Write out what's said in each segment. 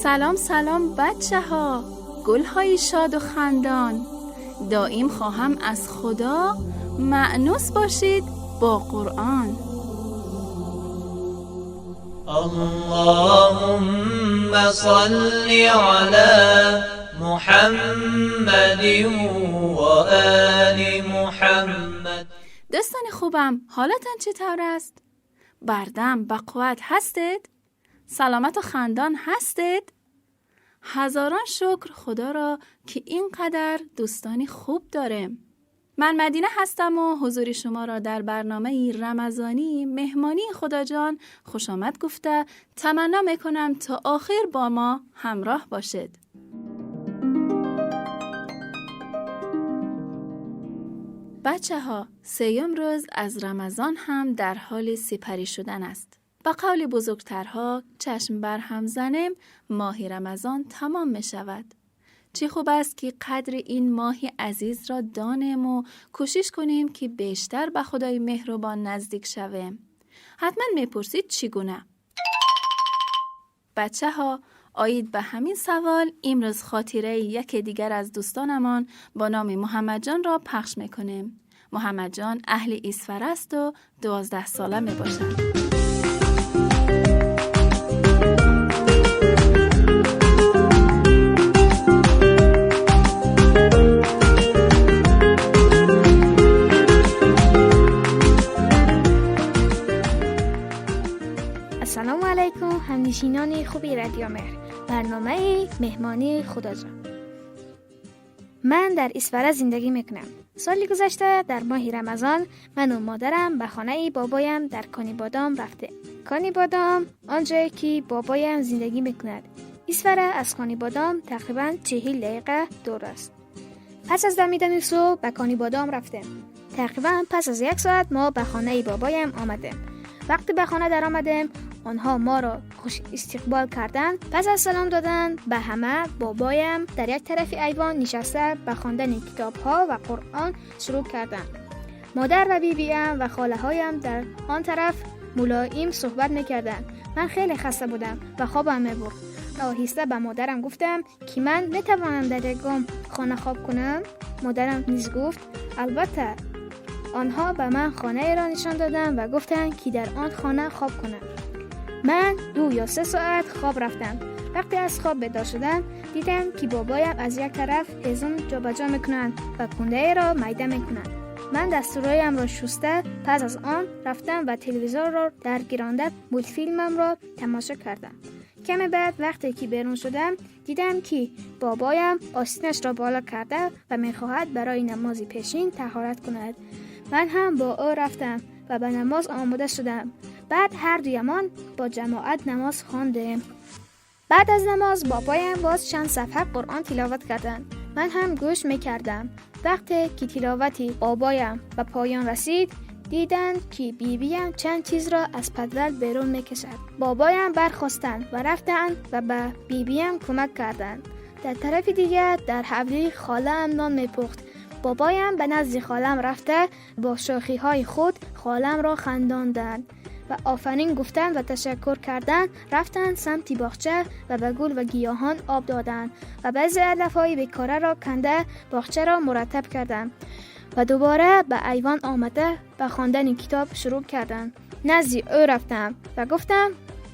سلام سلام بچه ها، گل های شاد و خندان. دائم خواهم از خدا مأنوس باشید با قرآن. اللهم صل علی محمد وآل محمد. دوستان خوبم، حالتان چطور است؟ بردم با قوت هستید؟ سلامت و خندان هستید؟ هزاران شکر خدا را که اینقدر دوستانی خوب داریم. من مدینه هستم و حضور شما را در برنامه رمضانی مهمانی خدا جان خوش آمد گفته تمنا میکنم تا آخر با ما همراه باشید. بچه ها، سیوم روز از رمضان هم در حال سپری شدن است. با قول بزرگترها چشم بر هم زنیم ماه رمضان تمام می شود. چه خوب است که قدر این ماه عزیز را دانیم و کوشش کنیم که بیشتر به خدای مهربان نزدیک شویم. حتما میپرسید چگونه؟ بچه ها، آید به همین سوال امروز خاطره یکی دیگر از دوستانمان با نام محمد جان را پخش میکنیم. محمد جان اهل اسفره است و 12 ساله می باشد. السلام علیکم همنشینان خوبی رادیو مهر، برنامه مهمانی خدا جان. من در اسفره زندگی میکنم. سال گذشته در ماه رمضان من و مادرم به خانه بابایم در کانی بادام رفته. کانی بادام آنجایی که بابایم زندگی میکند. اسفره از کانی بادام تقریبا 40 دقیقه دور است. پس از دمیدن صبح به کانی بادام رفتیم. تقریبا پس از 1 ساعت ما به خانه بابایم آمدیم. وقتی به خانه در آمدیم آنها ما را خوش استقبال کردند. پس از سلام دادن به همه، بابایم در یک طرف ایوان نشسته به خواندن کتاب‌ها و قرآن شروع کردند. مادر و بیبیم و خاله هایم در آن طرف ملایم صحبت می‌کردند. من خیلی خسته بودم و خوابم می‌برد. آهسته به مادرم گفتم که من می‌توانم در یک گام خانه خواب کنم. مادرم نیز گفت البته. آنها به من خانه را نشان دادند و گفتند که در آن خانه خواب کنم. من 2 یا 3 ساعت خواب رفتم. وقتی از خواب بیدار شدم دیدم که بابایم از یک طرف هیزم جابجا میکنند و کنده را میده میکنند. من دستورایم را شسته پس از آن رفتم و تلویزیون را در گیرانده مولتفیلمم را تماشا کردم. کمی بعد وقتی که بیرون شدم دیدم که بابایم آستینش را بالا کرده و میخواهد برای نماز پیشین طهارت کند. من هم با او رفتم و به نماز آماده شدم. بعد هر دویمان با جماعت نماز خواندیم. بعد از نماز بابایم باز چند صفحه قرآن تلاوت کردند. من هم گوش میکردم. وقتی که تلاوت بابایم به پایان رسید دیدند که بیبیم چند چیز را از پدول بیرون میکشد. بابایم برخاستند و رفتند و به بیبیم کمک کردند. در طرف دیگر در حولی خاله‌ام نان میپخت. بابایم به نزد خالم رفته با شوخی‌های خود خالم را خنداندند و آفرین گفتند و تشکر کردند. رفتند سمت باغچه و به گل و گیاهان آب دادند و بعضی علف‌های بیکاره را کنده باغچه را مرتب کردند و دوباره به ایوان آمده و خواندن کتاب شروع کردند. نزد او رفتم و گفتم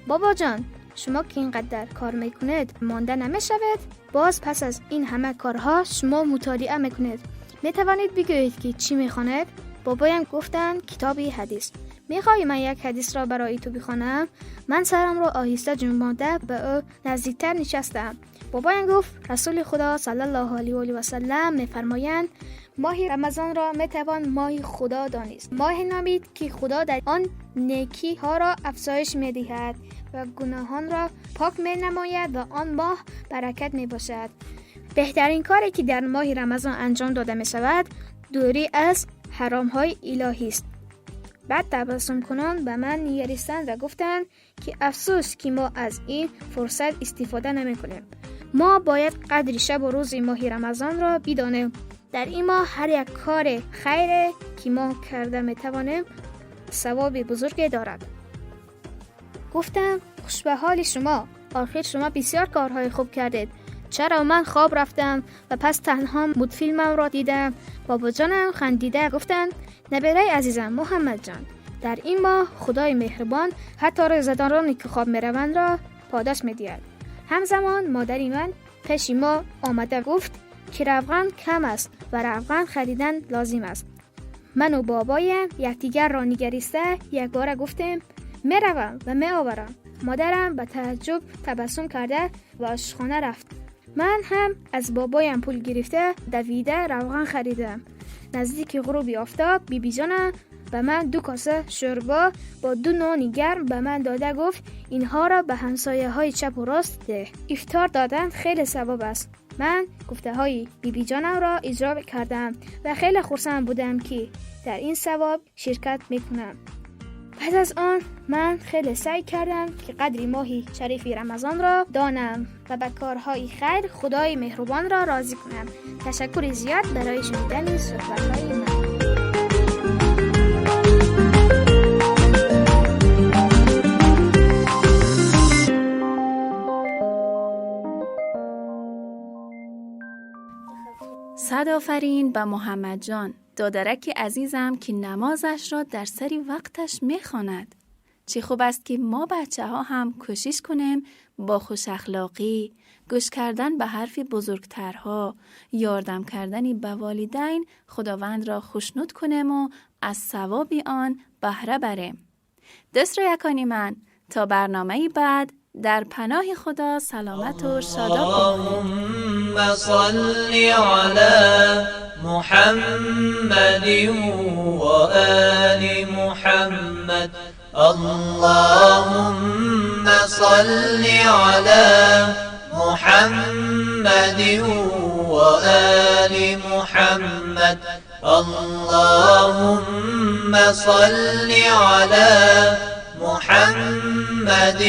بابا جان، شما که اینقدر کار میکنید مانده نمیشوید؟ باز پس از این همه کارها شما مطالعه میکنید، میتوانید بگویید که چی میخواند؟ بابایم گفتند کتابی حدیث. میخوای من یک حدیث را برای تو بخوانم؟ من سرم را آهسته جنبانده به او نزدیکتر نشستم. بابایم گفت رسول خدا صلی الله علیه و آله و سلم میفرمایند ماه رمضان را میتوان ماه خدا دانست. ماه نامید که خدا در آن نیکی ها را افزایش میدهد و گناهان را پاک مینماید و آن ماه برکت میباشد. بهترین کاری که در ماه رمضان انجام داده می شود دوری از حرام های الهی است. بعد تبسم کنان به من نگریستند و گفتند که افسوس که ما از این فرصت استفاده نمی کنیم. ما باید قدر شب و روز ماه رمضان را بدانیم. در این ماه هر یک کار خیر که ما کرده می توانیم ثواب بزرگی دارد. گفتم خوش به حال شما، آخر شما بسیار کارهای خوب کردید. چرا من خواب رفتم و پس تنها مولتفیلمم را دیدم؟ بابا جانم خندیده گفتند نبره عزیزم محمد جان، در این ماه خدای مهربان حتی روزه‌دارانی که خواب میروند را پاداش میدهد. همزمان مادری من پیش ما آمده گفت که روغن کم است و روغن خریدن لازم است. من و بابایم یکدیگر را نگریسته یک باره گفتیم میروم و میآورم. مادرم به تعجب تبسم کرده و آشخانه رفت. من هم از بابایم پول گرفته دویده روغن خریدم. نزدیک غروب آفتاب بیبی جانم به من 2 کاسه شوربا با 2 نان گرم به من داده گفت اینها را به همسایه های چپ و راست ده. افطار دادن خیلی ثواب است. من گفته های بیبی جانم را اجرا کردم و خیلی خرسند بودم که در این ثواب شرکت میکنم. پس از آن من خیلی سعی کردم که قدری ماهی شریف رمضان را دانم و به کارهای خیر خدای مهربان را راضی کنم. تشکر زیاد برای شنیدن صحبت‌های من. صد آفرین به محمد جان، دادرک عزیزم که نمازش را در سری وقتش میخواند. چه خوب است که ما بچه ها هم کوشش کنیم با خوش اخلاقی، گوش کردن به حرف بزرگترها، یاردم کردن به والدین خداوند را خوشنود کنیم و از ثواب آن بهره بریم. دست را یکانی من تا برنامه بعد در پناه خدا سلامت و شاداب بمانید. اللهم صل علی محمد وآل محمد. اللهم صل علی محمد وآل محمد. اللهم صل علی محمد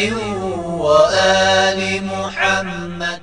وآل محمد.